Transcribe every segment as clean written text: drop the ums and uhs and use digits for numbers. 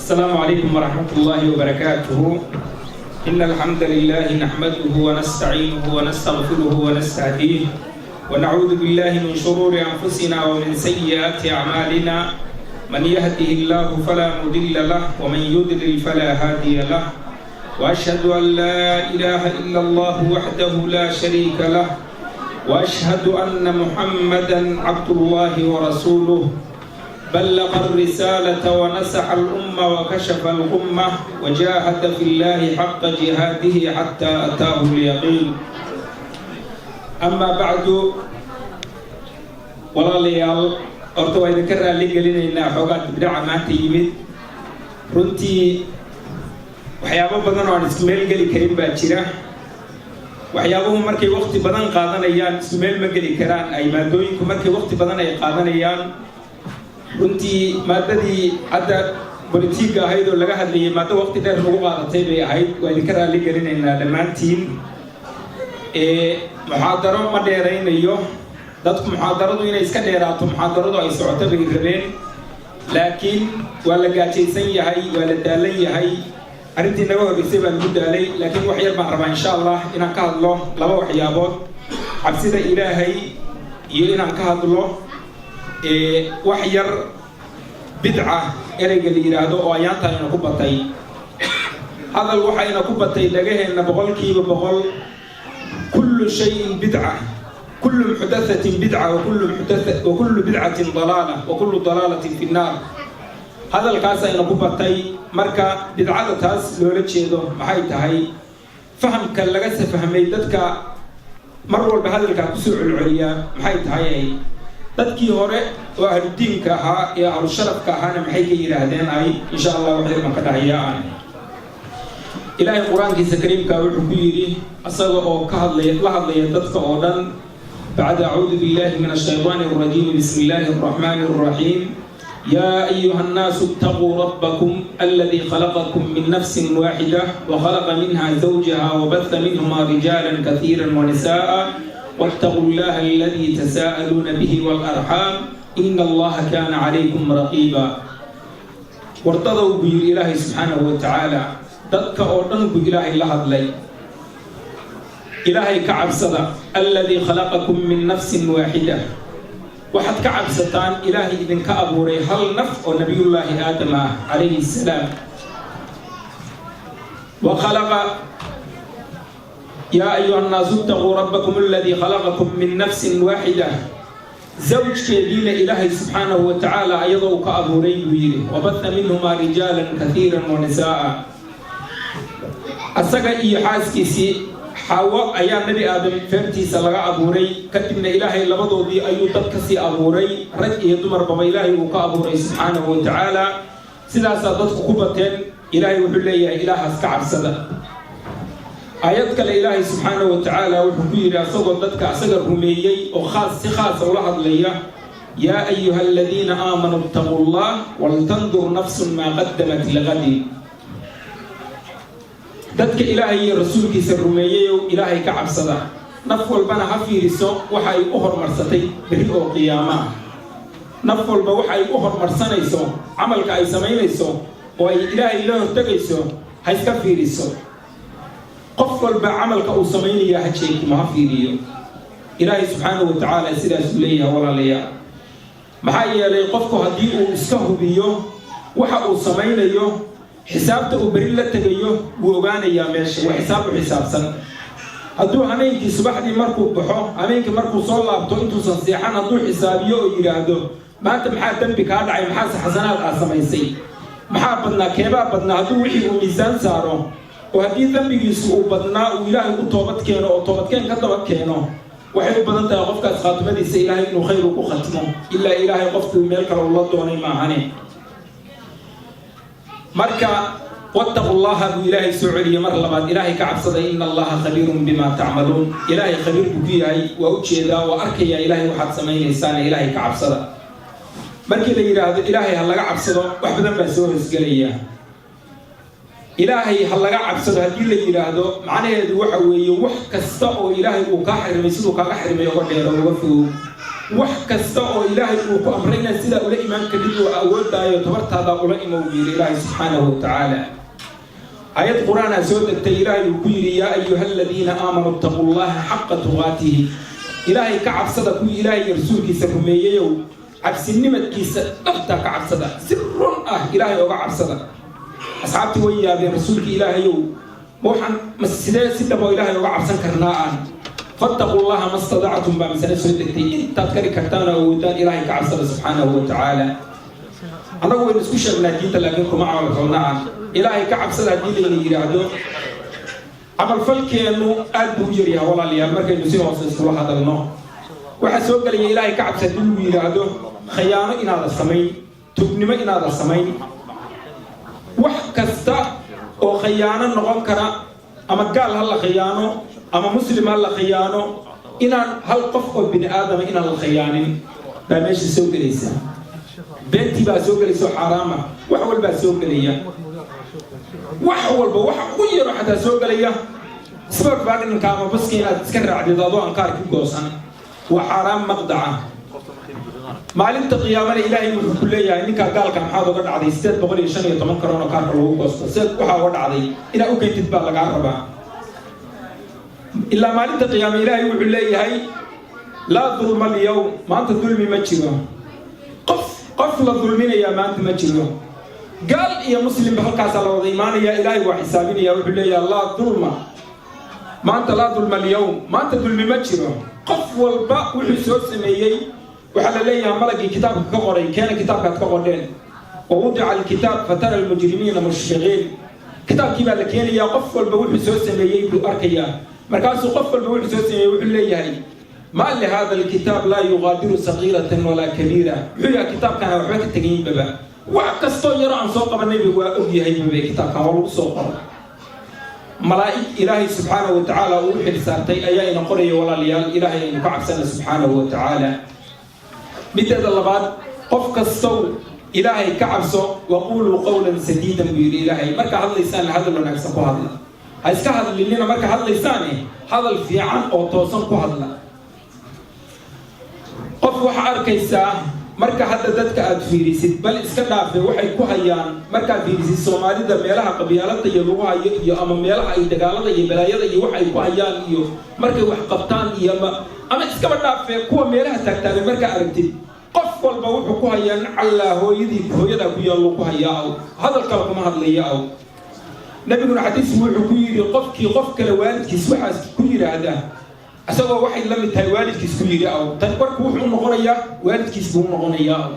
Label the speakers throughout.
Speaker 1: السلام عليكم ورحمة الله وبركاته. إن الحمد لله نحمده ونستعينه ونستغفره ونستهديه، ونعوذ بالله من شرور أنفسنا ومن سيئات أعمالنا. من يهده الله فلا مضل له، ومن يضلل فلا هادي له. وأشهد أن لا إله إلا الله وحده لا شريك له، وأشهد أن محمدا عبد الله ورسوله، بلغ الرسالة ونصح الأمة وكشف الغمة وجاهد في الله حق جهاده حتى أتاه اليقين. أما بعد، walaalayaal, horta waa idinka raalli gelinaynaa xoogaa dibdhaca maanta yimid. Runtii waxyaabo badan oo aan isku meel geli karin baa jira. Waxyaabuhu markay waqti badan qaadanayaan isku meel ma geli karaan. Ay maadooyinku markay waqti badan ay qaadanayaan, runtii maadadii hadda bolitiigga ahayd oo laga hadlayay, maaddo waqti dheer lagu qaadatay bay ahayd. Waa idinka raalli gelinaynaa dhammaantiin. Muxaadaro ma dheeraynayo. Dadku muxaadaradu inay iska dheeraato, muxaadaradu ay socoto bay rabeen, laakiin waa la gaajaysan yahay, waa la daalan yahay. Arrintii naga horreysay baa lagu daalay. Laakiin wax yar baan rabaa, insha Allah, inaan ka hadlo laba waxyaabood: cabsida Ilaahay iyo inaan ka hadlo wax yar bidca ereyga la yidhaahdo oo ayaantan ina ku batay. Hadal waxayna ku batay dhagaheenna 100%: كل شيء بدعة، كل محدثة بدعة، وكل بدعة ضلالة، وكل ضلالة في النار. Hadalkaas ayna ku batay. Marka bidcada taas loola jeedo maxay tahay? Fahamka laga safahmay dadka mar walba hadalkaa kusoo celceliyaa maxay tahay? Ay dadkii hore oo ahludiinka ahaa ee ahlusharafka ahaana maxay ka yidhaahdeen? Ay insha Allah wax yar baan ka dhahayaa. Aan Ilaahay Qur-aankiisa kariimka wuxuu ku yidhi, isaga oo ka hadlaya, la hadlaya dadka oo dhan, بعد أعوذ بالله من الشيطان الرجيم، بسم الله الرحمن الرحيم: يا أيها الناس اتقوا ربكم الذي خلقكم من نفس واحدة وخلق منها زوجها وبث منهما رجالا كثيرا ونساء، واتقوا الله الذي تساءلون به والأرحام، إن الله كان عليكم رقيبا. War dadow, buu yidhi Ilaahay subxaanahu wa tacaala, dadka oo dhan buu Ilaahay la hadlay, Ilaahay ka cabsada. الذي خلقكم من نفس واحدة, waxaad ka cabsataan Ilaahay idinka abuuray hal naf oo Nabiyullaahi Aadam ah calayhi assalaam. وخلق يا أيها الناس اتقوا ربكم الذي خلقكم من نفس واحدة, zawjkeediina Ilaahay subxaanahu wa tacaala ayadoo ka abuuray, buu yidhi. وبث منهما رجالا كثيرا ونساء. Asaga iyo xaaskiisii Xaawo ayaa Nebi Aadam feertiisa laga abuuray. Kadibna Ilaahay labadoodii ayuu dad kasii abuuray, rag iyo dumarbaba Ilaahay uu ka abuuray subxaanahu wa tacaala. Sidaasaa dadku ku bateen. Ilaahay wuxuu leeyahay, Ilaahaas ka cabsada. Aayad kale Ilaahay subxaanahu wa tacaala wuxuu ku yidhi, asagoo dadka asaga rumeeyey oo khaas si khaasa ula hadlaya: يا أيها الذين آمنوا اتقوا الله ولتنظر نفس ما قدمت لغد. Dadka Ilaahay iyo rasuulkiisa rumeeyeyow, Ilaahay ka cabsada, naf walbana ha fiiriso waxa ay u hormarsatay berri oo qiyaamaha. Naf walba waxa ay u hormarsanayso, camalka ay samaynayso oo ay Ilaahay la hortegayso, ha iska fiiriso. Qof walba camalka uu samaynaya ha jeekimo, ha fiiriyo. Ilaahay subxaanahu wa tacaala sidaasuu leeyahay. Walaalayaal, maxaa yeelay qofku haddii uu iska hubiyo waxa uu samaynayo, xisaabta uu beri la tegayo wuu ogaanayaa. Meesha waa xisaab u xisaabsan. Hadduu hameenkii subaxdii markuu baxo, hameenkii markuu soo laabto, intuusan seexan hadduu xisaabiyo oo yidhaahdo: "Maanta maxaa dembi kaa dhacay? Maxaase xasanaad aad samaysay? Maxaa badnaa? Keebaa badnaa?" Hadduu wixii uu miisaan saaro oo haddii dembigiisu uu badnaa uu Ilaahay u toobad keeno oo toobadkeen ka daba keeno, waxay u badan tahay qofkaas khaatimadiisa Ilaahay inuu khayr ugu khatmo, ilaa Ilaahay qofkuu meel kale ula doonay maahane. Marka واتقوا الله buu Ilaahay soo celiyey mar labaad: Ilaahay ka cabsada. إن الله خبير بما تعملون. Ilaahay khabiir buu ku yahay, waa u jeedaa, waa arkayaa Ilaahay waxaad samaynaysaan. Ilaahay ka cabsada. Markii la yidhaahdo Ilaahay ha laga cabsado, wax badan baa soo hoosgelaya. Ilaahay ha laga cabsado haddii la yidhaahdo, macnaheedu waxa weeye wax kasta oo Ilaahay uu kaa xarimay, siduu kaaga xarimay uga dheero, uga fogow. Wax kasta oo Ilaahay uu ku amray inaad sidaa ula imaan kadib oo awoodaayo tabartaada ula imow, buu yidhi Ilaahay subxaanahu wa tacaala. Aayad Qur-aanaa soo degtay, Ilaahay uu ku yidhi: "Yaa ayuha aladiina aamanuu ittaquu Llaha xaqa tuqaatihi." Ilaahay ka cabsada, kuwii Ilaahay iyo rasuulkiisa rumeeyeyow, cabsinimadkiisa dhabtaa ka cabsada, si run ah Ilaahay oga cabsada. Asxaabtii way yaabeen: "Rasuulki Ilaahayow, ma waxaan ma sidee si dhabo Ilaahay oga cabsan karnaa aan?" "Fattaquu Llaha ma stadactum" baa misale soo degtay. Intaad kari kartaan oo awoodaan Ilaahay ka cabsada subxaanahu wa tacaala. Annagu waynu isku sheegnaa diinta, laakiin kuma camalfalna aan. Ilaahay ka cabsada haddii layna yidhaahdo, camalfalkeennu aad buu u yaryahay. Walaalayaal, markaynu si hoose iskula hadalno, waxaa soo gelaya Ilaahay ka cabsa haddii lagu yidhaahdo khayaano inaada samayn, tugnimo inaada samayn, wax kasta oo khayaano noqon kara, ama gaal ha la khiyaano ama muslim ha la khiyaano, inaan hal qof oo bini aadama inaan la khiyaanin baa meesha soo gelaysa. Beentii baa soo gelaysa oo xaaraama. Wax walbaa soo gelaya, wax walba. Waxa ugu yaro xataa soo gelaya sportvagnka ama baska inaad iska raacdid adoo aan kaarki goosan waa xaaraam maqdaca. Maalinta qiyaamana Ilaahay wuxuu ku leeyahay: "Ninkaa gaalka maxaad oga dhacday 815 karoon oo kaarka lagu goosto? Sideed waxaa oga dhacday? Inaad u keentid baa lagaa rabaa." Ilaa maalinta qiyaame Ilaahay wuxuu leeyahay: "Laa dulma alyawm." Maanta dulmi ma jiro. Qof qof la dulminayaa maanta ma jiro. Gaal iyo muslimba halkaasaa la wada imaanaya. Ilaahay waa xisaabinaya. Wuxuu leeyahay: "Laa dulma maanta, laa dulma alyawm." Maanta dulmi ma jiro. Qof walba wuxuu soo sameeyey waxaa la leeyahay malagii kitaabka ka qoray: "Keena kitaabkaad ka qodheen." "Wa wudica alkitaab fatara almujrimiina mushfiqiin." Kitaabkii baa la keenayaa. Qof walba wuxuu soo sameeyey buu arkayaa. Markaasuu qof walba wuxuu soo sameeyey wuxuu leeyahay: "Maa lihada alkitaab laa yugaadiru sagiiratan walaa kabiira?" Muxuu yahay kitaabkana waxba ka tegaynbaba? Wax kastoo yaro aan soo qabanayba waa og yahaybaba kitaabkan, waa lagu soo qoray. Malaa'ig Ilaahay subxaanahu wa tacaala uu u xil saartay ayaa ina qoraya. Walaalayaal, Ilaahay aynu ka cabsana subxaanahu wa tacaala. Mideeda labaad, qof kastow Ilaahay ka cabso. "Waquuluu qawlan sadiidan" buu yidhi Ilaahay. Markaa hadlaysaan hadal wanaagsan ku hadla. Ha iska hadlinina marka hadlaysaane, hadal fiican oo toosan ku hadla. Qof waxaa arkaysaa marka hadda dadka aad fiirisid, bal iska dhaafe waxay ku hayaan, markaad fiirisid Soomaalida meelaha qabyaalada iyo lagu hayo iyo ama meelaha ay dagaalada iyo balaayada iyo wax ay ku hayaan iyo markay wax qabtaan iyo ama iskaba dhaafe kuwa meelaha taagtaagan markaa aragtid, qof walba wuxuu ku hayaa: "Nacallaa hooyadii hooyadaa ku yaallo" ku hayaa aw hadal kale kuma hadlaya aw. Nabiguna xadiisku wuxuu ku yidhi: qofkii qof kale waalidkiis waxaas ku yidhaahda, isagoo waxay la mid tahay waalidkiis ku yidhi aw. Tan warku wuxuu noqonayaa waalidkiis buu noqonayaa aw.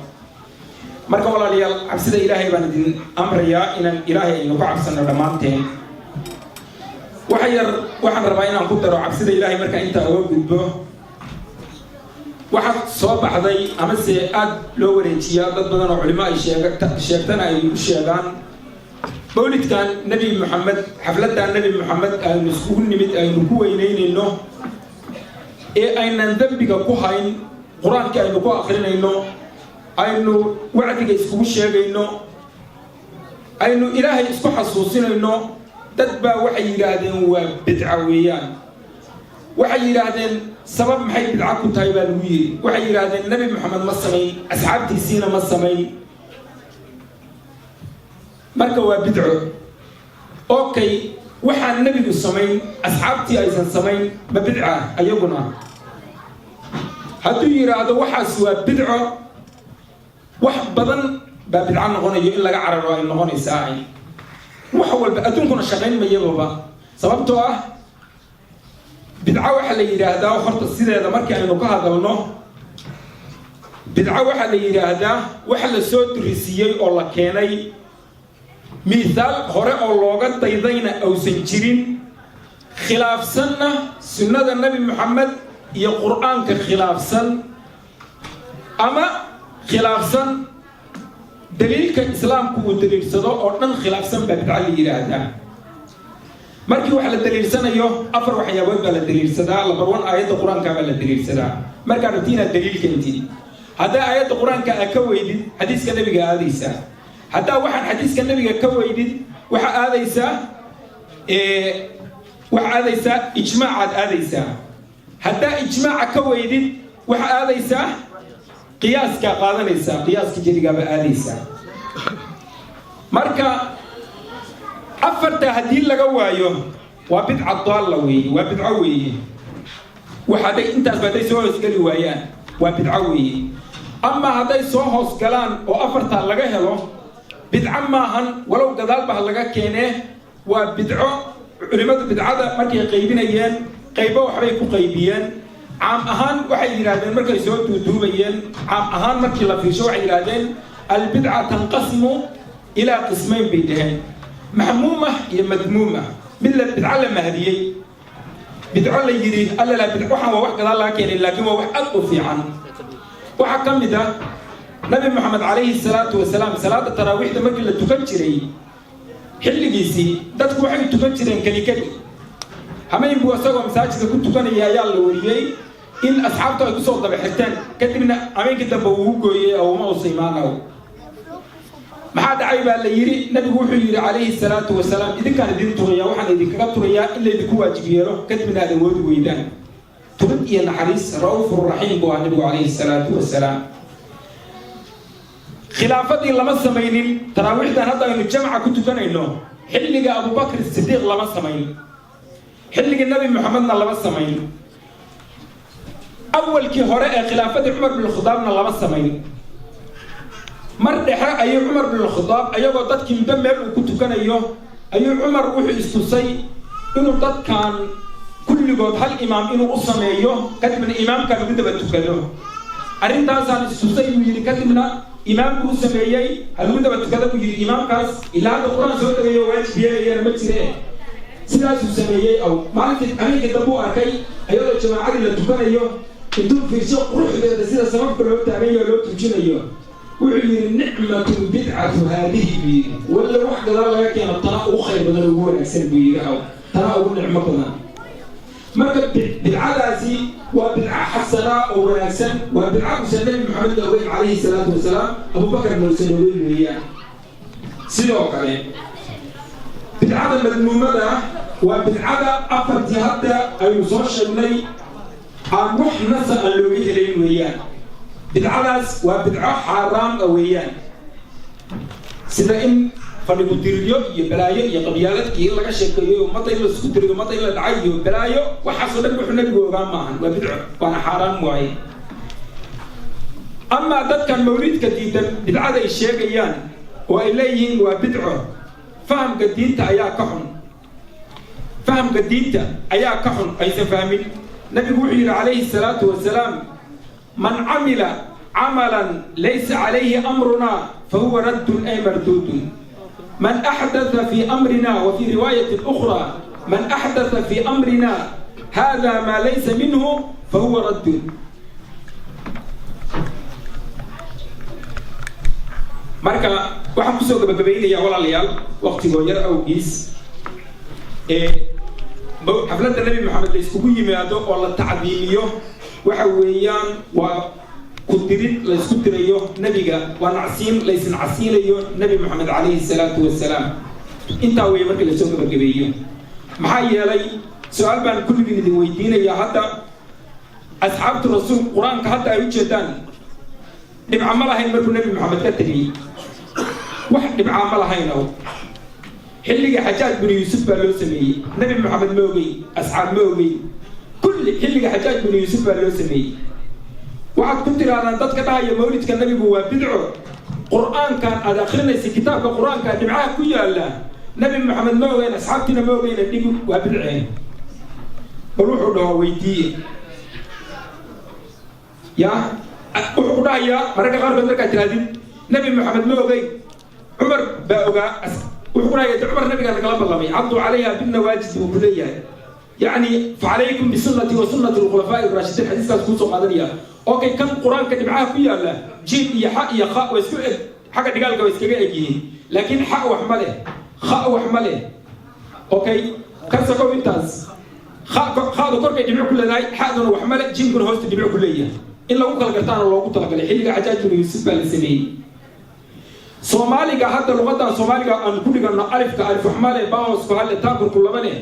Speaker 1: Marka walaalayaal, cabsida Ilaahay baan idin amrayaa, inaan Ilaahay aynu ka cabsano dhammaanteen. Waxa yar waxaan rabaa inaan ku daro cabsida Ilaahay. Markaa intaa uga gudbo, waxaa soo baxday amase aada loo wareejiyaa, dad badan oo culimo ay sheegtana ay u sheegaan, mawlidkan Nebi Moxamed, xafladdan Nebi Moxamed aynu iskugu nimid, aynu ku weyneynayno ee aynan dembiga ku hayn, Qur-aankii aynu ku akrinayno, aynu wacdiga iskugu sheegayno, aynu Ilaahay isku xasuusinayno, dad baa waxay yidhaahdeen waa bidca weeyaan. Waxay yidhaahdeen, sabab maxay bidca ku tahay baa lagu yidhi. Waxay yidhaahdeen Nebi Moxamed ma samayn, asxaabtiisiina ma samayn, marka waa bidco. Okay, waxaan nebigu samayn, asxaabtii aysan samayn, ma bidca ayaguna? Hadduu yidhaahdo waxaas waa bidco, wax badan baa bidco noqonayo in laga cararo ay noqonaysaa. Ay wax walba adduunkuna shaqayn mayababa, sababtoo ah bidco waxaa la yidhaahdaa horta sideeda markii aynu ka hadalno, bidco waxaa la yidhaahdaa waxa la soo dirisiiyey oo la keenay, miithaal hore oo looga daydayna ausan jirin, khilaafsanna sunnada Nebi Moxamed iyo Qur-aanka khilaafsan, ama khilaafsan daliilka Islaamku uu daliilsado oo dhan khilaafsan baa bidco la yidhaahdaa. Markii wax la daliilsanayo, afar waxyaabood baa la daliilsadaa. Number one, aayadda Qur-aanka baa la daliilsadaa markaad rabti inaad daliil keentid. Haddaa aayadda Qur-aanka aad ka weydid, xadiiska Nebiga aadaysaa. Haddaa waxaan xadiiska Nebiga ka weydid, waxaa aadaysaa, waxaa aadaysaa ijmaacaad aadaysaa. Haddaa ijmaaca ka weydid, waxaa aadaysaa Qiyaaskaa qaadanaysaa, qiyaaska jeligaaba aadaysaa. Marka afarta haddii laga waayo, waa bidca daalla weeye, waa bidco weeye. Wax hadday intaasba hadday soo hoosgeli waayaan, waa bidco weeye. Ama hadday soo hoosgalaan oo afartaa laga helo, bidco maahan, walow gadaalba ha laga keenee, waa bidco. Culimmadu bidcada markay qaybinayeen, qaybo waxbay ku qaybiyeen. Caam ahaan waxay yidhahdeen, markay soo duuduubayeen, caam ahaan markii la fiirsho, waxay yidhahdeen: البدعة تنقسم إلى قسمين bay dhaheen, maxmuuma iyo madmuuma. Mid la bidco la mahdiyey, bidco la yidhi allala bidco, waxaan waa wax gadaal laga keenay, laakiin waa wax aad u fiican. Waxaa ka mid ah Nabi Moxamed calayhi salaatu wasalaam, salaada taraawiixda markii la tukan jiray xilligiisii, dadku waxay tukan jireen keli keli. Hameen buu isagoo masaajidka ku tukanaya ayaa la wariyey in asxaabtu ay kusoo daba xirteen. Kadibna habeenkii dambe uu u gooyey oo uma usa imaanaw. Maxaa dhacay baa la yidhi. Nabigu wuxuu yidhi calayhi salaatu wasalaam: "Idinkaan idin turaya, waxaan idinkaga turayaa in laydinku waajib yeelo, kadibna aad awoodi weydaan." Turid iyo naxariis, ra'uufur raxiim buu ahaa nabigu calayhi salaatu wasalaam. Khilaafadii lama samaynin. Taraawiixdan hadda aynu jamca ku tukanayno xilliga Abubakr Sidiiq lama samayn, xilligii Nabi Moxamedna lama samayn, awalkii hore ee khilaafadii Cumar bin Khadaabna lama samayn. Mar dhexe ayuu Cumar bin Khadaab, ayagoo dadkii muddo meel uu ku tukanayo, ayuu Cumar wuxuu istusay inuu dadkan kulligood hal imaam inuu u sameeyo, kadibna imaamka lagu daba tukado. "Arrintaasaan istusay," buu yidhi. Kadibna imaam buu u sameeyey, ha lagu daba tukada buu yidhi imaamkaas. Ilaa hadda Qur-aan soo degayo waajib yeelayana ma jire. Sidaasuu sameeyey. Aw maalintii habeenkii dambe uu arkay ayadoo jamaacadii la tukanayo, intuu fiirsho quruxdeeda, sida sababka loo taagan yaho loo tujinayo, wuxuu yidhi: "نعمة البدعة هذه," buu yidhi. "Walla wax gadaal laga keeno tana ugu khayr badan, ugu wanaagsan," buu yidhi. Aw tana ugu nicmo badan. Marka bidcadaasi waa bidco xasanaa oo wanaagsan, waa bidco uusan Nabi Maxamed ogeyn calayhi salaatu wasalaam, Abubakarna uusan ogeyn weeyaan. Sidoo kale bidcada madmuumada waa bidcada afartii hadda aynu soo sheegnay aan wax nasa aan looga helayn weeyaan. Bidcadaas waa bidco xaaraam ah weeyaan, sida in fadhigu diriryo iyo balaayo iyo qabyaalad iyo in laga sheekeeyo, ummadda in laisku diriyo, ummadda in la dhacay iyo balaayo. Waxaasoo dhan wuxuu nabigu ogaan maahan, waa bidco, waana xaaraam waaye. Amaa dadkan mawlidka diidan, bidcada ay sheegayaan oo ay leeyihiin waa bidco, fahamka diinta ayaa ka xun, fahamka diinta ayaa ka xun, aysan fahmin. Nabigu wuxuu yidhi calayhi salaatu wasalaam: "من عمل عملا ليس عليه أمرنا فهو رد أي مردود. من أحدث في أمرنا، وفي رواية أخرى: من أحدث في أمرنا هذا ما ليس منه فهو رد." Marka waxaan kusoo gabagabaynayaa, walaalayaal, waqtigoo yar awgiis, ee xafladda Nebi Maxamed la iskugu yimaado oo la tacdiimiyo waxa weeyaan waa ku dirid la isku dirayo nebiga, waa nacsiin la isnacsiinayo Nebi Moxamed calayhi salaatu wasalaam. Intaa weeye markii lasoo gabagabeeyo. Maxaa yeelay, su-aal baan kulligiin idin weydiinayaa hadda: asxaabtu rasuul, Qur-aanka hadda ay u jeedaan dhibca ma lahayn markuu Nebi Maxamed ka tegey? Wax dhibcaa ma lahayn. Ow xilliga Xajaaj binu Yuusuf baa loo sameeyey. Nebi Maxamed ma ogey, asxaab ma ogey, kulli xilliga Xajaaj binu Yuusuf baa loo sameeyey. Waxaad ku tirahdaan dadka dhahaya mawlidka nabigu waa bidco: Qur-aankan aad akrinaysa, kitaabka Qur-aanka dhibcaha ku yaalla, Nebi Maxamed ma ogeyn, asxaabtiina ma ogeyna, dhigu waa bidceen. Bal wuxuu dhaho weydiiye. Ya wuxuu ku dhahayaa mararka qaarkood markaad tirahdid Nebi Maxamed ma ogeyn, Cumar baa ogaa, wuxuu ku dhahaya: "Cumar nabigaa nagala ballamay." "عضوا عليها بالنواجذ," buu ku leeyahay. Yani "فعليكم بسنتي وسنة الخلفاء الراشدين," xadiiskaas kuusoo qaadanaya. Okay, kan Qur-aanka dhibcaha ku yaalla, jiim iyo xa iyo kha waa isku eg, xagga dhigaalka waa iskaga eg yihiin, laakiin xa wax ma leh, kha wax ma leh. Okay, ka sakow intaas, khadu korkay dhibco ku leedahay, xaduna wax ma leh, jiimkuna hoosta dhibco ku leeyahay. In lagu kala gartaana loogu talagalay. Xilliga Xajaaj binu Yuusuf baa la sameeyey. Soomaaliga hadda, luqadan Soomaaliga aan ku dhiganno, alifka alif wax ma leh, baosku halle, taakurku laba leh,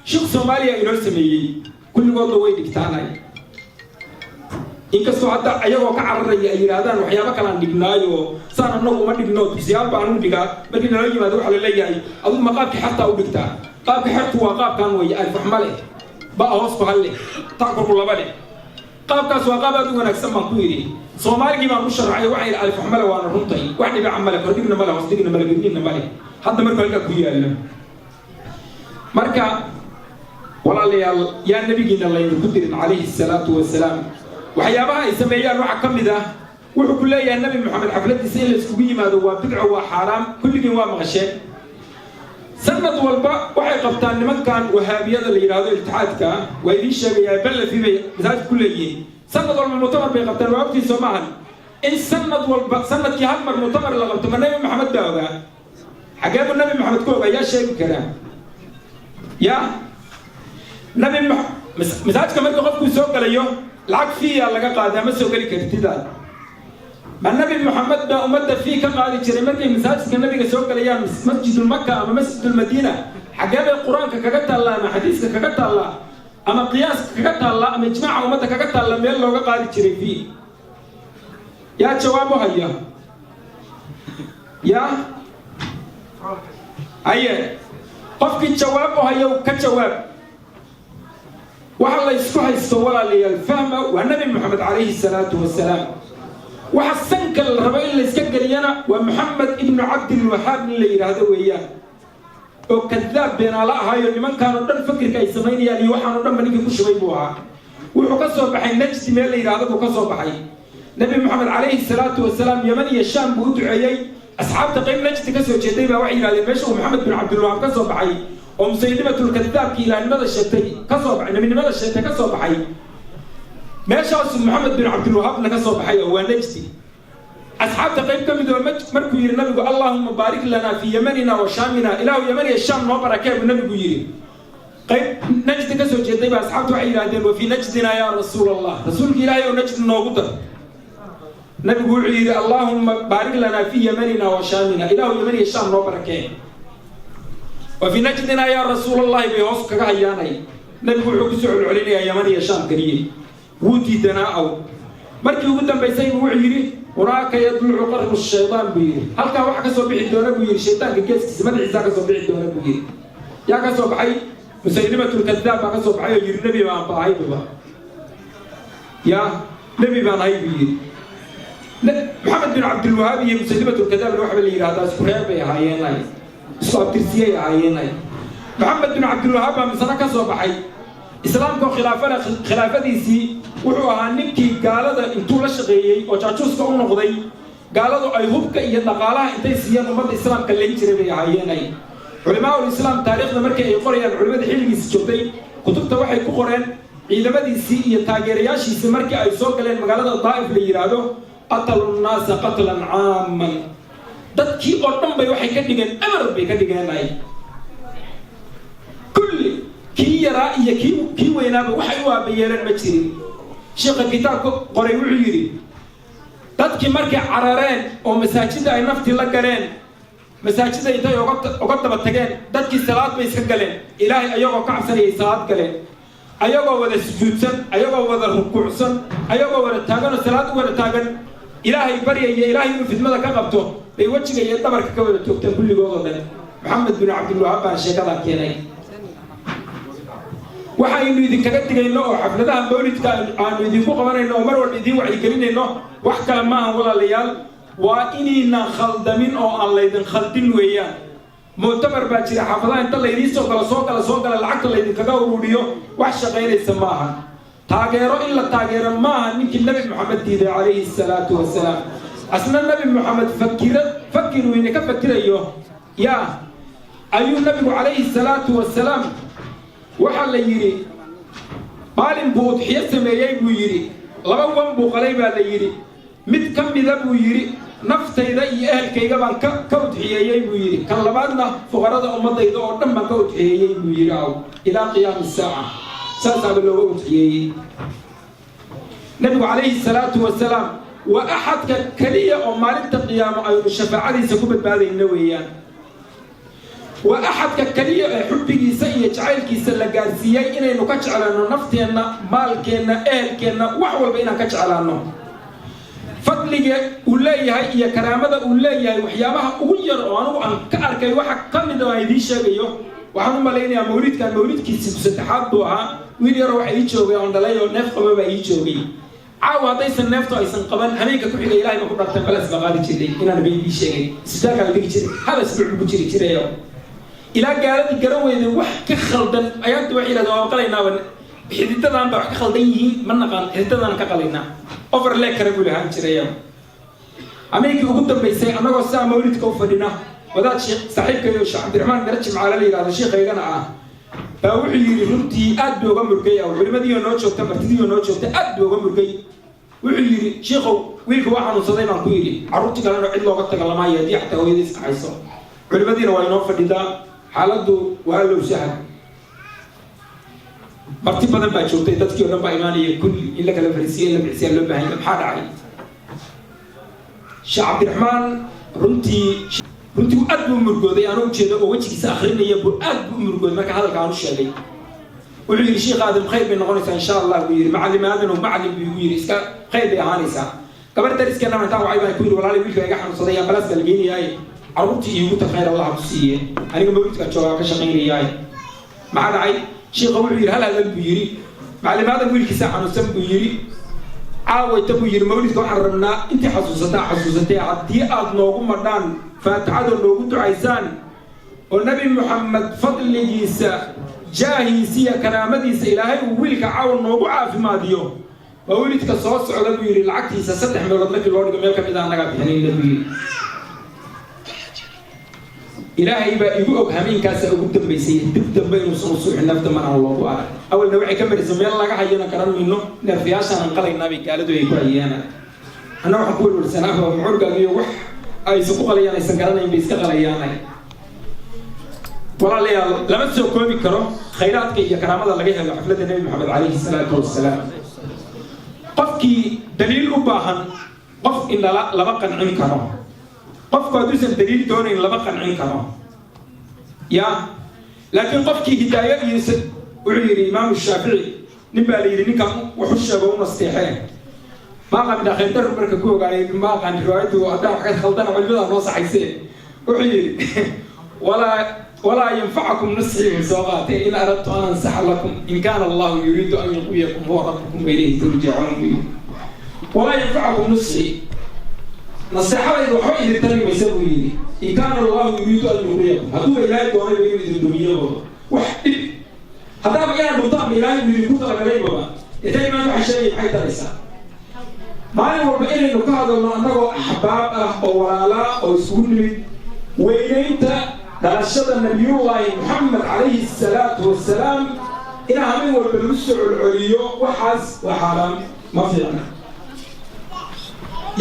Speaker 1: sheekh Soomaaliya inoo sameeyey, kulligoodna way dhigtaanay. Inkastoo hadda ayagoo ka cararaya ay yidhaahdaan waxyaabo kalaan dhignaayo, saan annagu uma dhigno, dugsiyaal baan u dhigaa. Markii nala yimaado waxaa la leeyahay, adigu ma qaabkii xertaa u dhigtaa? Qaabka xertu waa qaabkan weeye: alif ma leh, ba hoos ku hal leh, ta korku laba leh. Qaabkaas waa qaab aad u wanaagsan baan ku yidhi. Soomaaligii baan u sharaxay. Waxay yidhi alif male, waana runtay, wax dhibica male, kordhigna male, hoos dhigna male, gudnina male. Hadda markuu halkaa ku yaallo. Marka walaalayaal, yaa nabigiina laydinku dirin calayhi salaatu wasalaam. Waxyaabaha ay sameeyaan waxaa ka mid ah, wuxuu ku leeyahay Nabi Maxamed xafladiisa in la iskugu yimaado waa bidco, waa xaaraam. Kulligiin waa maqasheen. Sanad walba waxay qabtaan nimankan Wahaabiyada la yidhaahdo, iltixaadka waa idiin sheegayaa, Ballafi bay masaajid ku leeyihiin. Sanad walba muctamar bay qabtaan, waa ogtiin, soo maahan? In sanad walba, sanadkii hal mar muctamar la qabto, ma Nabi Maxamed baa ogaa? Xagee buu Nabi Maxamed ku ogaa? Yaa sheegi karaa? Ya Nabi masaajidka marka qofkuu soo galayo lacag fiiya laga qaadaa, ma soo geli kartidaad. Ma Nabi Maxamed baa ummadda fee ka qaadi jiray markay masaajidka nabiga soo galayaan, Masjidulmaka ama Masjidulmadiina? Xaggee bay Qur-aanka kaga taallaa, ama xadiiska kaga taallaa, ama qiyaaska kaga taallaa, ama ijmaaca ummadda kaga taalla meel looga qaadi jiray fee? Yaa jawaab u haya? Ya haye, qofkii jawaab u hayo ka jawaab. Waxa la isku haysto, walaalayaal, fahma, waa Nabi Moxamed calayhi salaatu wasalaam. Waxa sanka la rabo in layska geliyana waa Moxamed ibnu Cabdilwahaab nin la yidhaahdo weeyaan, oo kadaab beenaala ahaayo. Nimankaan oo dhan fakirka ay samaynayaan iyo waxaan o dhanba ninkii ku shubay buu ahaa. Wuxuu ka soo baxay Najdi, meel la yidhaahdo buu ka soo baxay. Nabi Moxamed calayhi salaatu wasalaam Yeman iyo Shaam buu u duceeyey. Asxaabta qayb Najdi ka soo jeeday baa waxay yidhahdeen, meesha uu Maxamed bin Cabdilwahaab ka soo baxay oo Musaylimatulkadaabkii ilaahnimada sheegtay ka soo baxay, nebinimada sheegtay ka soo baxay, meeshaasuu Maxamed bin Cabdilwahaabna ka soo baxay, oo waa Najdi. Asxaabta qayb ka mid oo markuu yidhi nabigu, "Allahuma baarik lana fii yamanina wa shaamina," "Ilaahu Yaman iyo Shaam noo barakee," buu nabigu yidhi. Qayb Najdi ka soo jeeday baa asxaabta waxay yidhahdeen, "Wa fii najdina yaa Rasuul Allah?" "Rasuulka Ilaahay oo Najdi noogu dar." Nabigu wuxuu yidhi, "Allahuma baarik lana fii yamanina wa shaamina," "Ilaahu Yaman iyo Shaam noo barakee." "Wa fii najdina yaa Rasuul Allahi?" bay hoos kaga hayaanay. Nabigu wuxuu kusoo celcelinayaa Yaman iyo Shaam keliye. Wuu diidanaa. Aw markii ugu dambaysay buu wuxuu yidhi, "Hunaaka yadlucu qarnu shaydaan," buu yidhi. "Halkaa waxa kasoo bixi doona," buu yidhi, "shaydaanka geeskiisa, madaxiisaa kasoo bixi doona," buu yidhi. Yaa ka soo baxay? Musaylimatulkadaab baa ka soo baxay oo yidhi, "Nebi baan ba ahay buba ya, nebi baan ahay," buu yidhi. Maxamed bin Cabdilwahaab iyo Musaylimatulkadaabna waxba la yidhahdaa isku reer bay ahaayeen, isku abtirsiyay ahaayeen. Maxamed bin Cabdilwahaab baa misana ka soo baxay islaamka oo khilaafana. Khilaafadiisii wuxuu ahaa ninkii gaalada intuu la shaqeeyey oo jaajuuska u noqday, gaaladu ay hubka iyo dhaqaalaha intay siiyeen ummadda islaamka layn jiray bay ahaayeen. Culimaa'ul islaam taariikhda markii ay qorayaan, culimada xilligiisi joogtay, kutubta waxay ku qoreen ciidamadiisii iyo taageerayaashiisii markii ay soo galeen magaalada Daa'if la yidhaahdo, qatalu nnaasa qatlan caaman, dadkii oo dhan bay waxay ka dhigeen eber bay ka dhigeen ay kulli, kii yaraa iyo kii weynaaba waxay u aabayeeleen ma jirin. Sheekha kitaabka qoray wuxuu yidhi, dadkii markay carareen oo masaajidda ay naftii la galeen, masaajidda intay oga daba tageen, dadkii salaad bay iska galeen. Ilaahay ayagoo ka cabsanayay salaad galeen, ayagoo wada sujuudsan, ayagoo wada rukuucsan, ayagoo wada taagan oo salaad u wada taagan, Ilaahay baryaya Ilaahay inuu fidmada ka qabto, bay wejiga iyo dhabarka ka wada toogteen kulligood oo dhan. Maxamed bin Cabdilwahaab baan sheekadaa keenay. Waxaynu idinkaga digayno oo xafladaha mawlidka aanu idinku qabanayno oo mar walba idiin wacyigelinayno wax kale maaha, walaalayaal, waa inaynan khaldamin oo aan laydin khaldin weeyaan. Muctamar baa jira xaafadaha inta laydiin soo galo, soo gala, soo gala, lacagta laydinkaga uruuriyo, wax shaqaynaysa maaha. Taageero in la taageero maaha ninkii Nabi Moxamed diiday calayhi salaatu wasalaam. Asna Nabi Moxamed fakira fakir weyne ka fakirayo yaa ayuu nabigu calayhi salaatu wasalaam waxaa la yidhi maalin buu udxiyo sameeyey buu yidhi. Laba wan buu qalay baa la yidhi. Mid ka mida buu yidhi, "Naftayda iyo ehelkayga baan ka udxiyeeyey," buu yidhi. "Kan labaadna fuqarada ummadayda oo dhan baan ka udxiyeeyey," buu yidhi. Aw ilaa qiyaami saaca saasaaba looga udxiyeeyey. Nabigu calayhi salaatu wasalaam waa axadka keliya oo maalinta qiyaamo aynu shafaacadiisa ku badbaadayno weeyaan. Waa axadka keliya ee xubbigiisa iyo jacaylkiisa la gaarsiiyey inaynu ka jeclaano nafteenna, maalkeenna, ehelkeenna, wax walba inaan ka jeclaano. Fadliga uu leeyahay iyo karaamada uu leeyahay, waxyaabaha ugu yar oo anugu aan ka arkay waxa ka mid oo aan idiin sheegayo, waxaan u malaynayaa mawlidkan mawlidkiisi saddexaad buu ahaa. Wiil yaroo waxa ii joogay oon dhalay oo neef qaba baa ii joogay. Caawa haddaysan neeftu aysan qaban, habeenka ku xiga, Ilahay baan ku dhartay, balas baa qaadi jiray inaan bay ii sheegay. Isbitaalkaa la dhigi jiray, hal isbuuc ku jiri jirayo ilaa gaaladii garan weyday wax ka khaldan. Ayaanta waxay yidhahdeen, waan qalaynaaba, xididadan baa wax ka khaldan yihiin, ma naqaan, xididadaan ka qalaynaa, overleg kale buu lahaan jiray. Habeenkii ugu dambaysay, annagoo sidaa mawlidka u fadhina, wadaad sheekh saaxiibkayo, Sheekh Cabdiraxmaan Miro Jimcaale la yidhahdo, sheekhaygana ah, baa wuxuu yidhi, runtii aad buu uga murgay oo culimadiioo noo joogta, martidiioo noo joogta, aad buu uga murgay. Wuxuu yidhi, "Shiikhow, wiilka waa xanuunsaday," baan ku yidhi. Carruurtii kalena cid looga taga lamaayo haddii xataa hooyadiis kaxayso. Culimadiina waa inoo fadhidaa, xaaladdu waa allow sahal. Marti badan baa joogtay, dadkii o dhan baa imaanaya, kulli in la kala fariisiyo, in la bixisiyaa loo baahan yahay. Maxaa dhacay? Sheekh Cabdiraxmaan runtii aad buu u murgooday. Anoo ujeeda oo wejigiisa akrinaya buu aad buu u murgooday. Marka hadalka aan u sheegay, wuxuu yidhi, "Sheekh Aadam, khayr bay noqonaysaa insha Allah," buu yidhi. "Macallim Aadanow, macallim," buu igu yidhi, "iska khayr bay ahaanaysaa." Gabar dariskeena intaan wacay baan ku yidhi, "Walaalay, wiilka iga xanuunsaday, ambalaas baa la geenayaaye, carruurtii iigu tag, khayr Allah ku siiye, aniga mawlidkaan joogaa ka shaqaynayaaye." Maxaa dhacay? Shiikha wuxuu yidhi, hal hadal buu yidhi, "Macallim Aadam wiilkiisa xanuunsan," buu yidhi. "Caawayta," buu yidhi, "mawlidka waxaan rabnaa intii xasuusataa xasuusatay, haddii aad noogu madhaan faatixada, noogu ducaysaan, oo Nebi Muxamed fadligiisa, jaahiisa iyo karaamadiisa Ilaahay uu wiilka caawa noogu caafimaadiyo, mawlidka soo socda," buu yidhi, "lacagtiisa saddex meelood markii loo dhigo meel ka mid a annagaa bixinayna," buu yidhi. Ilaahay baa igu og, hameenkaasa ugu dambaysay dib dambe inuusan usuuxin nafta mana loogu arag. Awalna waxay ka maraysa meel laga hayana garan mayno, neerfayaashaan qalaynaa bay gaaladu ay ku hayeen. Anna waxaan ku welwelsanaa mucurgaagiyo wax aysan ku qalayaan aysan garanayn bay iska qalayaan. Walaalayaal, lama soo koobi karo khayraadka iyo karaamada laga helo xafladda Nebi Maxamed calayhi salaatu wasalaam. Qofkii daliil u baahan, qof indhala lama qancin karo. Qofku hadduusan daliil doonayn, lama qancin karo ya. Laakiin qofkii hidaayo iyo, wuxuu yidhi Imaamu Shaafici, nin baa la yidhi, ninkan waxu sheego, u nasteexee, ma aqaan khayrdar marka ku ogaayay, ma aqaan riwaayaddu haddaan wax ka khaldana culimada noo saxayse. Wuxuu yidhi, Walaa yanfacakum nusxii," buu soo qaatay, "in aradtu an ansaxa lakum, in kaana Allahu yuriidu an yuqwiyakum, huwa rabbukum wa ilayhi turjacuun," buu yidhi. "Walaa yanfacakum nusxii," naseexadayda waxba idin tari maysa, buu yidhi, "in kaana Allahu yuriidu an yuqwiyakum," hadduuba Ilaahay doonayba inuu idin dhumiyaba. Wax dhib haddaaba inaad dhuntaanba Ilaahay uu idinku talagalaybaba, intay imaan waxa sheegay maxay taraysaa? Maalin walba inaynu ka hadalno annagoo axbaab ah oo walaalaa oo isugu nimid weynaynta dhalashada Nabiyullaahi Muxamed calayhi asalaatu wasalaam, inaa habeen walba lagu soo celceliyo waxaas waa xaaraan, ma fiicna.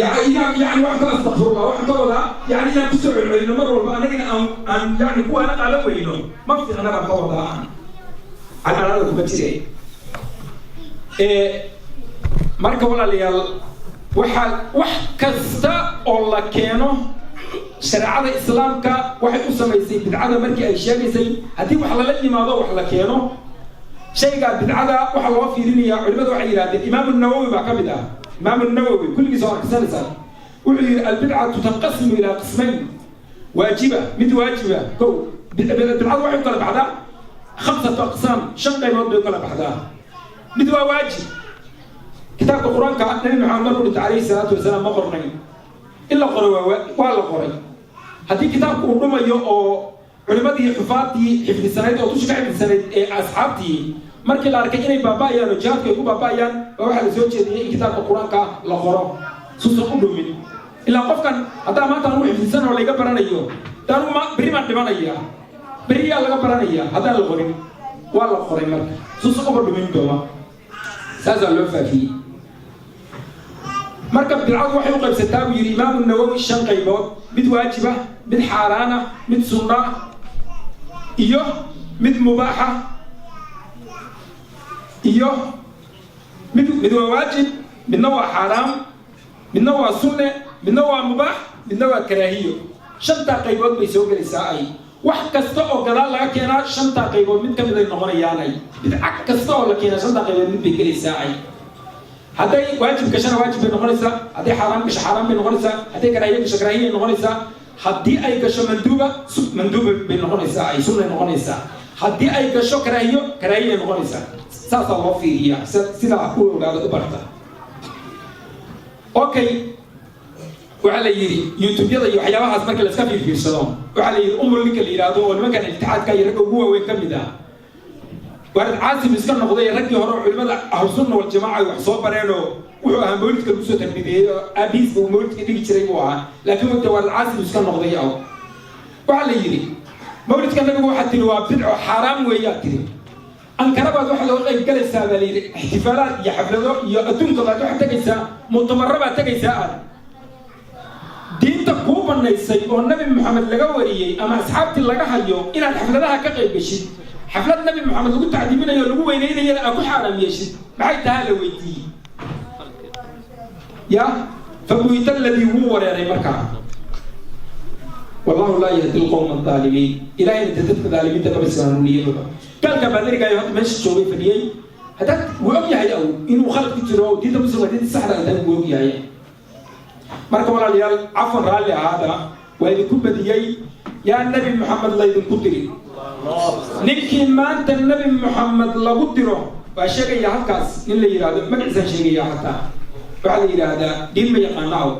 Speaker 1: Yani waxaan ka, astaqfirullah, waxaan ka wadaa, yani inaan kusoo celcelino mar walba, annagina aan yani kuwaana qaadan weyno, ma fiicna baan ka wadaa. Aan cadaalada kuma jire. Marka walaalayaal, waxaa wax kasta oo la keeno, shareecada Islaamka waxay u samaysay bidcada markii ay sheegaysay, haddii wax lala yimaado, wax la keeno, shaygaa bidcada waxaa loo fiirinayaa. Culimada waxay yidhahdeen, Imaamu Nawowi baa ka mid ah, Imaamu Nawowi kulligiis oo arkisanaysaan, wuxuu yidhi, "Albidcatu tanqasimu ilaa qismayn: waajiba," mid waajiba. Kow, bidcadu waxay u kala baxdaa khamsatu aqsaam, shan qaybood bay u kala baxdaa. Mid waa waajib. Kitaabka Qur-aanka Nabi Maxamed markuu dhintay calayhi salaatu wasalaam ma qornayn. In la qoray waa la qoray. Haddii kitaabku uu dhumayo oo culimadii xufaadii xifdisanayd oo dusha ka xifdisanayd ee asxaabtii markii la arkay inay baaba'ayaan oo jihaadku ay ku baaba'ayaan, baa waxaa la soo jeediyey in kitaabka Qur-aanka la qoro suusan u dhumin. Ilaa qofkan haddaa maanta anugu xifdisan oo layga baranayo, daanu ma berri baan dhimanaya, berriyaa laga baranaya haddaan la qorin. Waa la qoray marka suusan uba dhumin dooma, saasaa loo faafiyey. Marka bidcadu waxay u qaybsataa, buu yidhi Imaamu Nawowi, shan qaybood: mid waajiba, mid xaaraana, mid sunna, iyo mid mubaaxa, iyo mid waa waajib, midna waa xaaraam, midna waa sunne, midna waa mubaax, midna waa karaahiyo. Shantaa qaybood bay soo gelaysaa. Ay Wax kasta oo gadaal laga keenaa shantaa qaybood mid ka mid ay noqonayaan. Ay bidca kasta oo la keenaa shantaa qaybood mid bay gelaysaa. Ay hadday waajib gashana waajib bay noqonaysaa, hadday xaaraan gasho xaaraan bay noqonaysaa, hadday karaahiye gasho karaahiyay noqonaysaa, haddii ay gasho manduuba manduuba bay noqonaysaa, ay sunnay noqonaysaa, haddii ay gasho karaahiyo karaahiyay noqonaysaa. Saasaa loo fiiriyaa, sidaa u ogaada, u barta. Okay, waxaa la yidhi YouTube-yada iyo waxyaabahaas marka la iska fiirfiirsado, waxaa la yidhi umul ninka la yidhaahdo oo nimankan ijtixaadka iyo ragga ugu waaweyn ka mid ah, waarid caasim iska noqday. Raggii hore oo culimada Ahlusunna Waljamaaca ay wax soo bareenoo wuxuu ahaa mawlidka lagu soo tarbiyeeyey oo aabihiisba uu mawlidka dhigi jiray buu ahaa, laakiin wagta waarid caasim iska noqday. Ah, waxaa la yidhi mawlidka nabigu waxaad tiri waa bidco, xaaraam weeyaa tiri. Ankara baad waxaad oga qayb galaysaa baa la yidhi ixtifaalaad iyo xaflado iyo adduunka baad waxaad tegaysaa, mu'tamaro baad tegaysaa. Aad diinta kuu banaysay oo Nabi Maxamed laga wariyey ama asxaabtii laga hayo inaad xafladaha ka qayb geshid, xaflad Nabi Maxamed lagu tacdiiminayo, lagu weynaynayana aad ku xaaraam yeeshid, maxay tahaa la weydiiyey. Ya fabuhita aladii, wuu wareeray markaa. Wallahu laa yahdi alqawma aldaalimiin. Ilahayna de dadka daalimiinta kama saanuuniyaba. Gaalka baadarigaayo hadda meesha joogay fadhiyey, haddaad wuu og yahay aw inuu khalad ku jiro, diinta muslimka diinta saxda ay tahay wuu og yahay. Marka walaalayaal, cafwan, raalli ahaada, waa idinku badiyey. Yaa Nebi Maxamed laydinku diri? Ninkii maanta Nebi Maxamed lagu diro waa sheegaya halkaas nin la yidhaahdo, magaciisaan sheegaya xataa. Waxaa la yidhaahdaa diin ma yaqaano aw.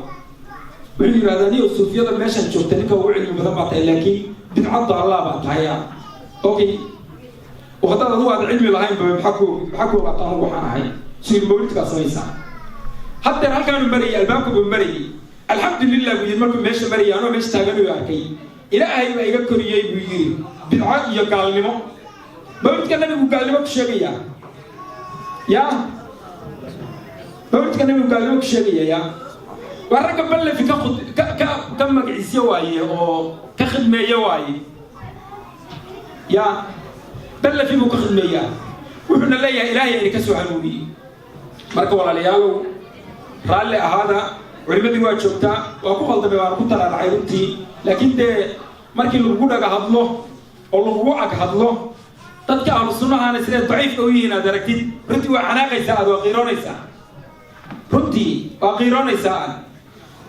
Speaker 1: Wuxuu yidhahdaa, niyo suufiyada meeshan joogta ninka ugu cilmi badan baa tahay, laakiin bidcadda Allah baa tahay. Okay, oo haddaad adigu aad cilmi lahaynba, maxaa ku ogaata anugu waxaan ahay? Suyir mawlidkaa samaysaa. Haddeer halkaanu marayay, albaabka buu marayay. Alxamdulilah buu yidhi, markuu meesha marayay anoo meesha taagan uu arkay. Ilaahay baa iga koriyey buu yidhi bidco iyo gaalnimo. Mawlidka nabigu gaalnimo ku sheegayaa. Ya mawlidka nabigu gaalnimo ku sheegaya, ya waa ragga Ballefi ka ka ka ka magaciisyo waaye oo ka khidmeeye waaye. Ya Ballefi buu ka khidmeeyaa, wuxuuna leeyahay Ilaahay ayna ka soo hanuuniyey. Marka walaalayaalow, raalli ahaada, culimadii waa joogtaa. Waa ku qaldamay, waana ku taraaracay runtii, laakiin dee markii lagugu dhaga hadlo oo lagugu ag hadlo, dadka ahlu sunnahaana siday daciifka u yihiin aad aragtid, runtii waa xanaaqaysaa, aad waa qiiroonaysaa, runtii waa qiiroonaysaa. Aad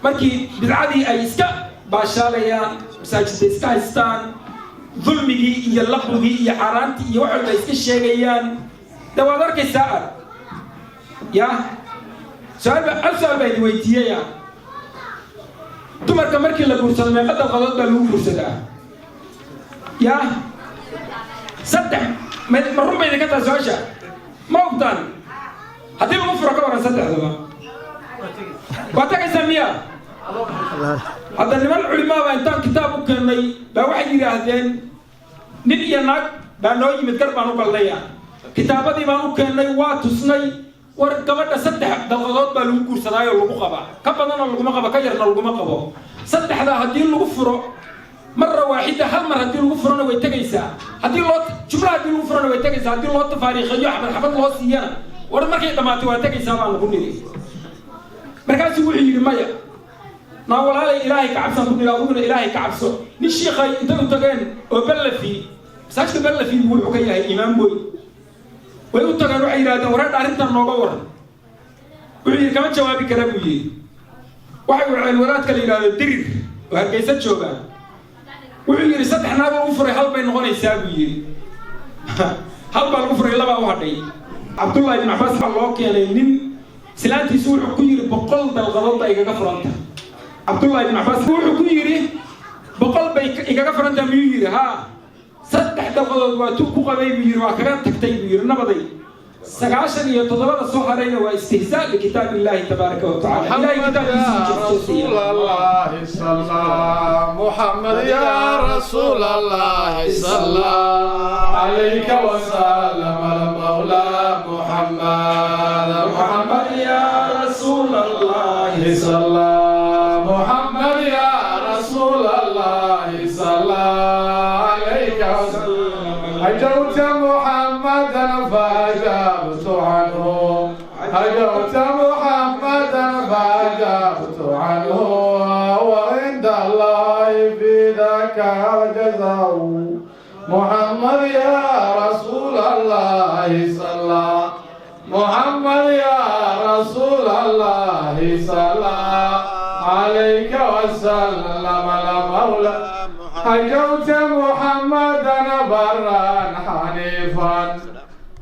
Speaker 1: markii bidcadii ay iska baashaalayaan, masaajidda iska haystaan, dulmigii iyo laqwigii iyo xaaraantii iyo wax walba iska sheegayaan, de waad arkaysaa. Aad ya su-aal ba, hal su-aal baa idin weydiiyaya: dumarka markii la guursado meeqa dalqadood baa lagu guursadaa? Ya saddex. Ma run bay idinka tahay su-aasha? Ma ogtaan? Haddii lagu furo ka waran saddexdaba, waa tagaysaa miya? Hadda niman culimaa baa intaan kitaab u keennay baa waxay yidhaahdeen, nin iyo naag baa noo yimid, gar baan u galnaya, kitaabadii baan u keennay, waa tusnay. War gabadha saddex dalqadood baa lagu guursadaayo lagu qabaa, ka badanna laguma qabo, ka yarna laguma qabo. Saddexdaa haddii lagu furo marra waaxida, hal mar haddii lagu furona way tegaysaa, haddii loo jumla haddii lagu furona way tegaysaa, haddii loo tafaariikheeyo, xabad xabad loo siiyana, war markay dhammaatay waa tegaysaa baan lagu niri. Markaasuu wuxuu yidhi, maya naa walaalay, Ilaahay ka cabsaan ku niri, adiguna Ilaahay ka cabso. Nin shiikhay intay u tageen oo Ballafi, masaajidka Ballafi buu wuxuu ka yahay imaam weyn, way u tageen, waxay yidhahdeen, wareedha arrintan nooga waran. Wuxuu yidhi, kama jawaabi kara buu yidhi. Waxay waceen wadaadka la yidhahdo Dirir oo Hargeysa jooga. Wuxuu yidhi, saddex naag lagu furay hal bay noqonaysaa buu yidhi. Hal baa lagu furay, labaa u hadhay. Cabdullahi ibn Cabbaas waxaa loo keenay nin islaantiisu wuxuu ku yidhi, 100 dalqadood baa igaga furanta. Cabdullahi ibn Cabbaas wuxuu ku yidhi, 100 bay igaga furantaa miyuu yidhi? Haa, saddex dalqadood waa tu ku qabay buu yidhi, waa kaga tagtay buu yidhi, nabaday. 97-da soo harayna waa istihzaa likitaab illahi tabaaraka wa tacala, Ilahay kitaabkiisa.
Speaker 2: رسول الله صلى محمد يا رسول الله صلى عليك وسلم المولى محمد.
Speaker 1: محمد يا رسول الله
Speaker 2: صلى محمد يا رسول الله صلى عليك وسلم. هجوت محمدا فأجبت عنه، هجوت محمدا فأجبت عنه، وعند الله في ذاك الجزاء. محمد يا رسول الله صلى، محمد يا رسول الله صلى عليك وسلم المولى. هجوت محمدا برا حنيفا،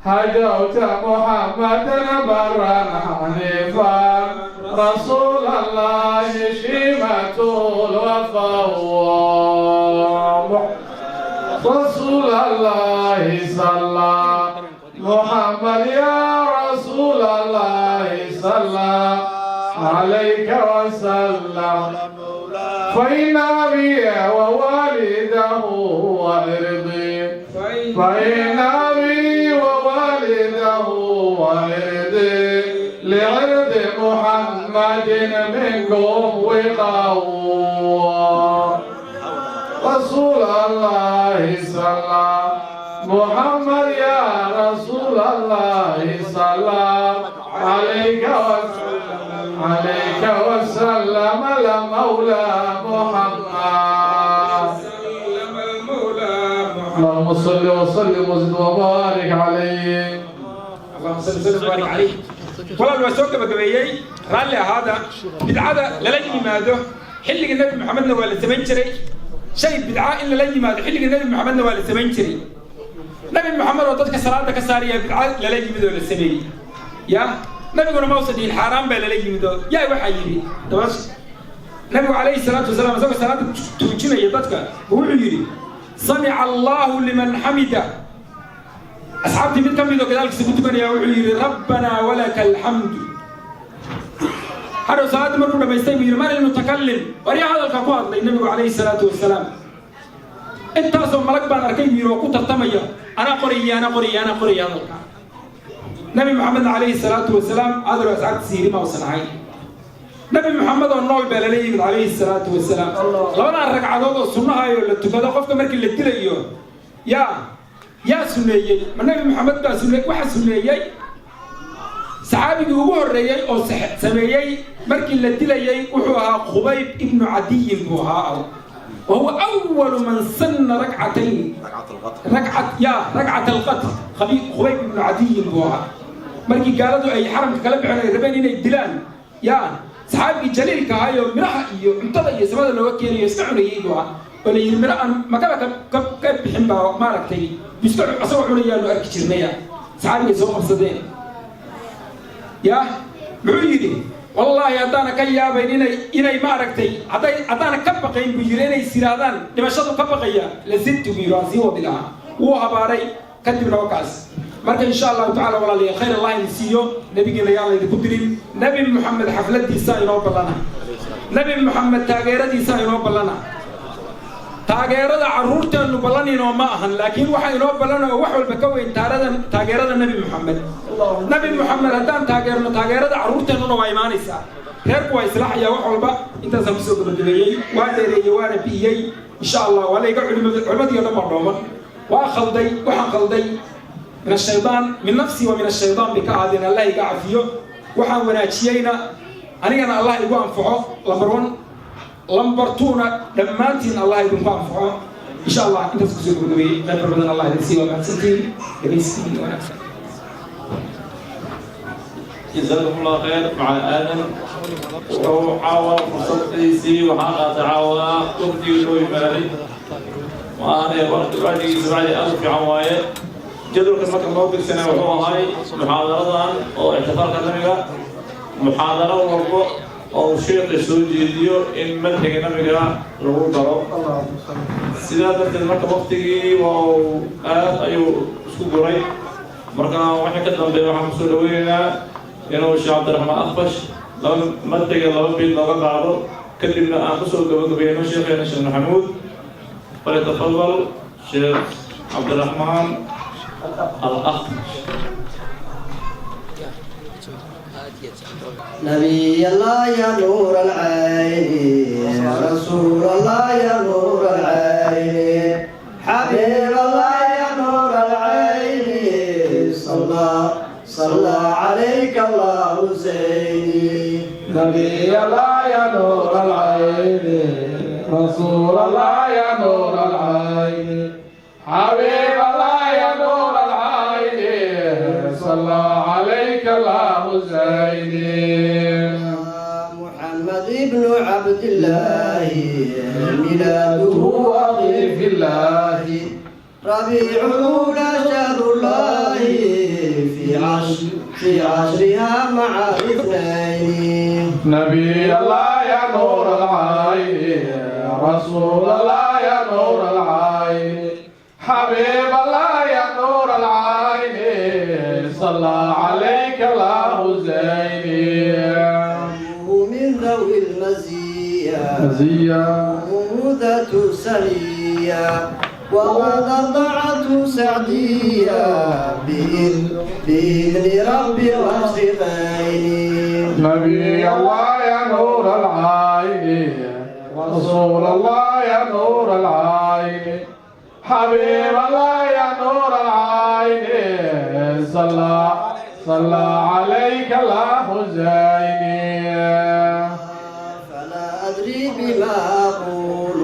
Speaker 2: هجوت محمدا برا حنيفا، رسول الله شيمة الوفاء، رسول الله صلى، محمد يا رسول الله صلى عليك وسلم. فإن أبي ووالده وإرضي، فإن أبي ووالده وإرضي لعرض محمد منكم وقاء. رسول الله صلى، محمد يا رسول الله صلى عليك وسلم، عليك وسلم المولى محمد. اللهم صل وسلم وزد وبارك عليه.
Speaker 1: اللهم صل وسلم وبارك عليه. Walaal, waa soo gabagabeeyey, raalli ahaada. Bidcada lala yimaado xilliga Nebi Maxamedna waa la samayn jiray. Shay bidca in lala yimaado xilliga Nebi Maxamedna waa la samayn jiray. Nabi Maxamed oo dadka salaada ka saaraya bidca lala yimid oo la sameeyey, ya nabiguna ma usan dhihin xaaraan baa lala yimid oo yaa waxaa yidhi dabas. Nabigu calayhi salaatu wasalaam isagoo salaada tuujinaya dadka wuxuu yidhi: "سمع الله لمن حمده." Asxaabtii mid ka mid oo gadaalkiisa ku tukanaya wuxuu yidhi: "ربنا ولك الحمد." Hadhow salaaddii markuu dhamaystay buu yidhi: "من المتكلم?" Waryaa hadalka ku hadlay? Nabigu calayhi salaatu wasalaam intaasoo malag baan arkay buu yidhi oo ku tartamaya, anaa qoraya, anaa qoraya, anaa qoraya hadalka. Nabi Maxamedna calayhi salaatu wasalaam hadaloo asxaabtiisa yidhi ma usan ahayn. Nabi Maxamed oo nool baa lala yimid calayhi salaatu wasalaam labadan ragcadood oo sunnahaayoo la tukado qofka markii la dilayo. Yaa suneeyey? Ma Nabi Maxamed baa sune? Waxa suneeyey saxaabigii ugu horreeyey oo sameeyey markii la dilayey wuxuu ahaa Khubayb ibnu Cadiyin buu ahaa, وهو أول من سن ركعتين ركعة يا ركعة القتل. خبيب بن عدي buu ahaa. Markii gaaladu ay xaramka kala bixeen ay rabeen inay dilaan, yaa saxaabigii jaliilka ahaayoo midhaha iyo cuntada iyo samada looga keenayo iska cunayey buu ahaa, oo la yidhi midho aan makaba ka bixin baa maaragtay iska asagoo cunayaanu arki jirnaya. Saxaabigay soo qabsadeen, ya muxuu yidhi? Wallaahi haddaana ka yaabayn inay maaragtay hadday haddaana ka baqayn buu yidhi inay siraadaan dhimashadu ka baqaya لزدت buu yidhi, waan sii wadi lahaa. Wuu habaaray kadibna wakaas. Marka insha Allahu tacala, walaalayaal, khayr Allah idin siiyo. Nabigeena yaan laydinku dirin. Nabi Maxamed xafladiisa inoo ballana, Nabi Maxamed taageeradiisa inoo ballana. Taageerada carruurteennu ballan inoo ma ahan, laakiin waxa inoo ballan oo wax walba ka weyn taarada taageerada Nabi Maxamed. Nabi Maxamed haddaan taageerno, taageerada carruurteennuna waa imaanaysaa, reerku waa islaaxayaa, wax walba. Intaasaan kusoo gabagabeeyey, waa dheereeyey, waana bi'iyey. Insha Allah waa layga culimadii o dhan baa dhooman. Waa khalday, waxaan khalday من الشيطان، من نفسي ومن الشيطان bika aadin. Allah iga cafiyo. Waxaan wanaajiyeyna anigana Allah igu anfaco, number one. Number two-na dhammaantiin Allah idinku anfaco insha Allah. Intaas kusoo gabagabeeyey. Khayr badan Allah idin siiyo. Waa mahadsantiin, dhegaysiin wanaagsan.
Speaker 3: جزاكم الله خير مع آدم. Wuxuu caawa fursadiisii waxaa qaatay caawa waqtigii loo yimaaday maahane wacdigiisa wacdi aad u fiican waaye. Jadwalka marka loo dirsanay wuxuu ahay muxaadaradan oo ixtifaalka nabiga, muxaadaro walbo oo uu sheekha soo jeediyo in madxiga nabiga lagu daro. Sidaa darteed marka waqtigii waa uu aad ayuu isku guray. Marka wixii ka dambeeya waxaan kusoo dhaweynaynaa inuu Sheekh Cabdiraxmaan Akfash laba madxiga laba biid looga qaado, kadibna aan kusoo gabagabayno sheekheena Sheekh Maxamuud. فليتفضل شيخ عبد الرحمن الأخفش.
Speaker 4: نبي الله يا نور العين، رسول الله يا نور العين، حبيب الله يا نور العين، صلى صلى عليك الله زيني.
Speaker 2: نبي الله يا نور العين. العين، رسول الله يا نور العين، حبيب الله يا نور العين، صلى عليك الله زين.
Speaker 4: محمد ابن عبد الله ميلاده
Speaker 2: وأضيف الله،
Speaker 4: ربيع الأولى شهر الله في عشرها مع اثنين.
Speaker 2: نبي الله يا نور العين، رسول الله يا نور العين، حبيب الله يا نور العين، صلى عليك الله زين.
Speaker 4: من ذوي المزية
Speaker 2: مزية،
Speaker 4: ذات سنية، وقد أرضعته سعدية بإذن رب العاشقين.
Speaker 2: نبي الله يا نور العين، رسول الله يا نور العين، حبيب الله يا نور العين، صلى عليك الله زين.
Speaker 4: فلا أدري بما أقول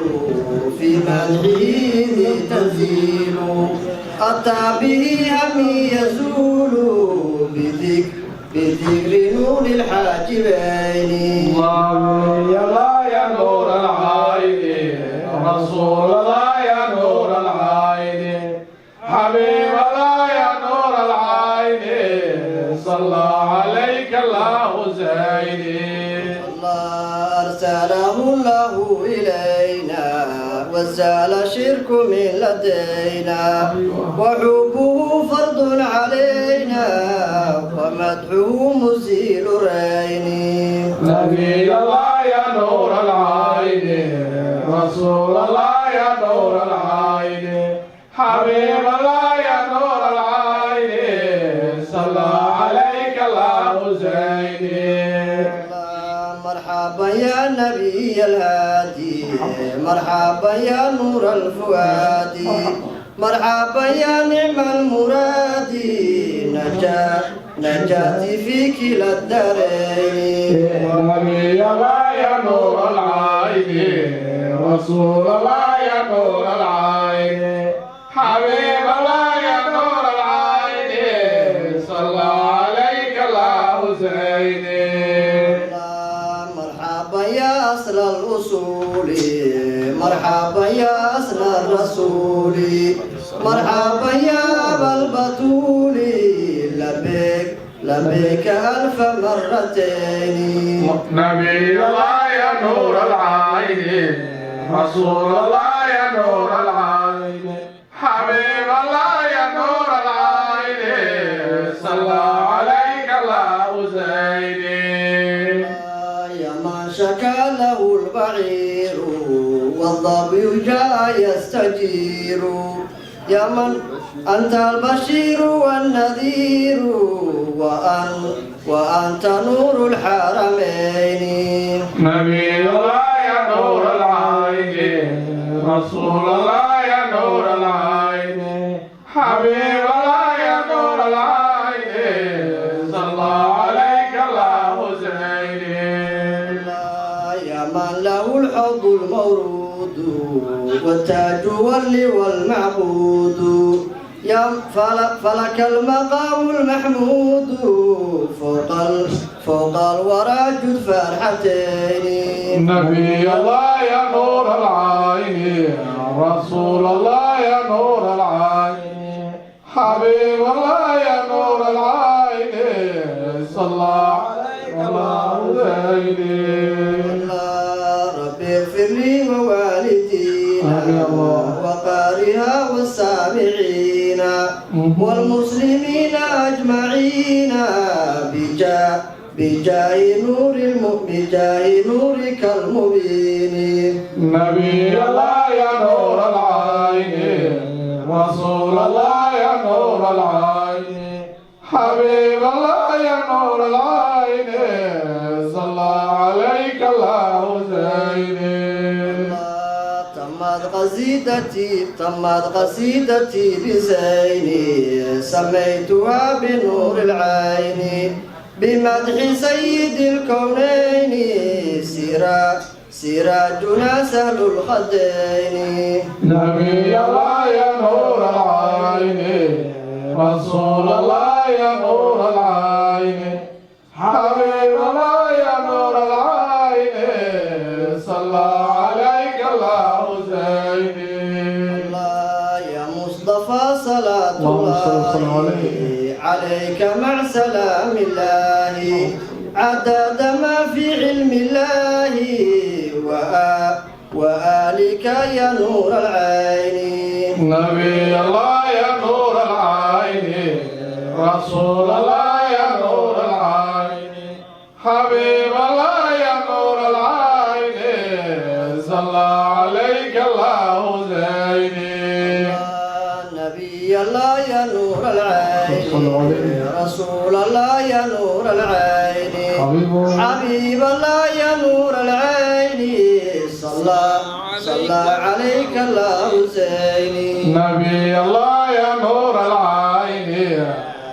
Speaker 4: في مدحه تنزيل، أتى به همي يزول بذكر نور الحاجبين.
Speaker 2: الله الله يا نور العين، رسول الله يا نور العين، حبيب الله يا نور العين، صلى عليك الله زين.
Speaker 4: الله أرسله الله إلينا وزال الشرك من لدينا، وحبه فرض علينا ومدحه مزيل الرين.
Speaker 2: نبي الله يا نور العين، رسول الله يا نور العين، حبيب الله يا نور العين، صلى عليك الله زين.
Speaker 4: مرحبا يا نبي الهادي، مرحبا يا نور الفؤاد، مرحبا يا نعم المراد، نجاتي في كلا الدارين.
Speaker 2: نبي الله يا نور العين، رسول الله يا نور العين، حبيب الله يا نور العين، صلى عليك الله زين.
Speaker 4: مرحبا يا أصل الأصول، مرحبا يا أصل الرسول، مرحبا يا أبا البتول، لبيك لبيك ألف مرتين.
Speaker 2: نبي الله يا نور العين، رسول الله يا نور العين، حبيب الله يا نور العين، صلى عليك الله زين.
Speaker 4: يا من شكا له البعير والظبي جاء يستجير، يا من أنت البشير والنذير، وأنت نور الحرمين.
Speaker 2: نبي الله يا نور العين، رسول الله يا نور العين، حبيب الله يا نور العين، صلى عليك الله زين.
Speaker 4: يا من له الحوض المورود والتاج واللواء المعبود، يا فلك المقام المحمود، فوق الورى جد فرحتين.
Speaker 2: نبي الله يا نور العين، رسول الله يا نور العين، حبيب الله يا نور العين، صلى عليك الله زين.
Speaker 4: ربي اغفر لي ووالدينا وقارئها والسامعين والمسلمين أجمعين، بجاه نورك المبين.
Speaker 2: نبي الله يا نور العين، رسول الله يا نور العين، حبيب الله يا نور العين، صلى عليك الله زين.
Speaker 4: تمت قصيدتي بزيني، سميتها بنور العين، بمدح سيد الكونين، سراجنا سهل الخدين.
Speaker 2: نبي الله يا نور العين، رسول الله يا نور العين، حبيب الله يا نور العين، صلى عليك الله زيني.
Speaker 4: الله يا مصطفى صلاة
Speaker 2: اللهم صل وسلم
Speaker 4: الله
Speaker 2: عليه.
Speaker 4: عليك مع سلام الله، عدد ما في علم الله وآلك يا نور العين.
Speaker 2: نبي الله يا نور العين، رسول الله يا نور العين، حبيب الله يا نور العين، صلى عليك الله زيني.
Speaker 4: نبي الله يا نور العين،
Speaker 2: صلى عليه.
Speaker 4: رسول الله يا نور العين،
Speaker 2: حبيب
Speaker 4: حبيب الله يا نور العين، صلى صلى عليك الله زيني.
Speaker 2: نبي الله يا نور العين،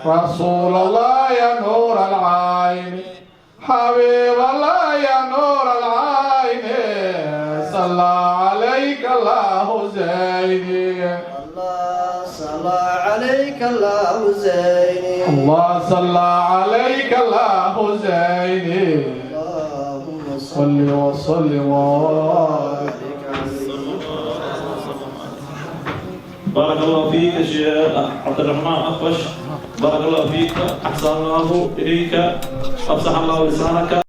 Speaker 2: رسول الله يا نور العين، حبيب الله يا نور العين، صلى عليك الله زيني.
Speaker 4: الله صلى عليك الله زيني.
Speaker 2: الله صلى عليك الله زيني.
Speaker 4: اللهم صل
Speaker 2: صل وسلم وبارك
Speaker 4: عليه.
Speaker 3: بارك الله فيك شيخ عبد الرحمن أخفش، بارك الله فيك، أحسن الله إليك، أفصح الله لسانك.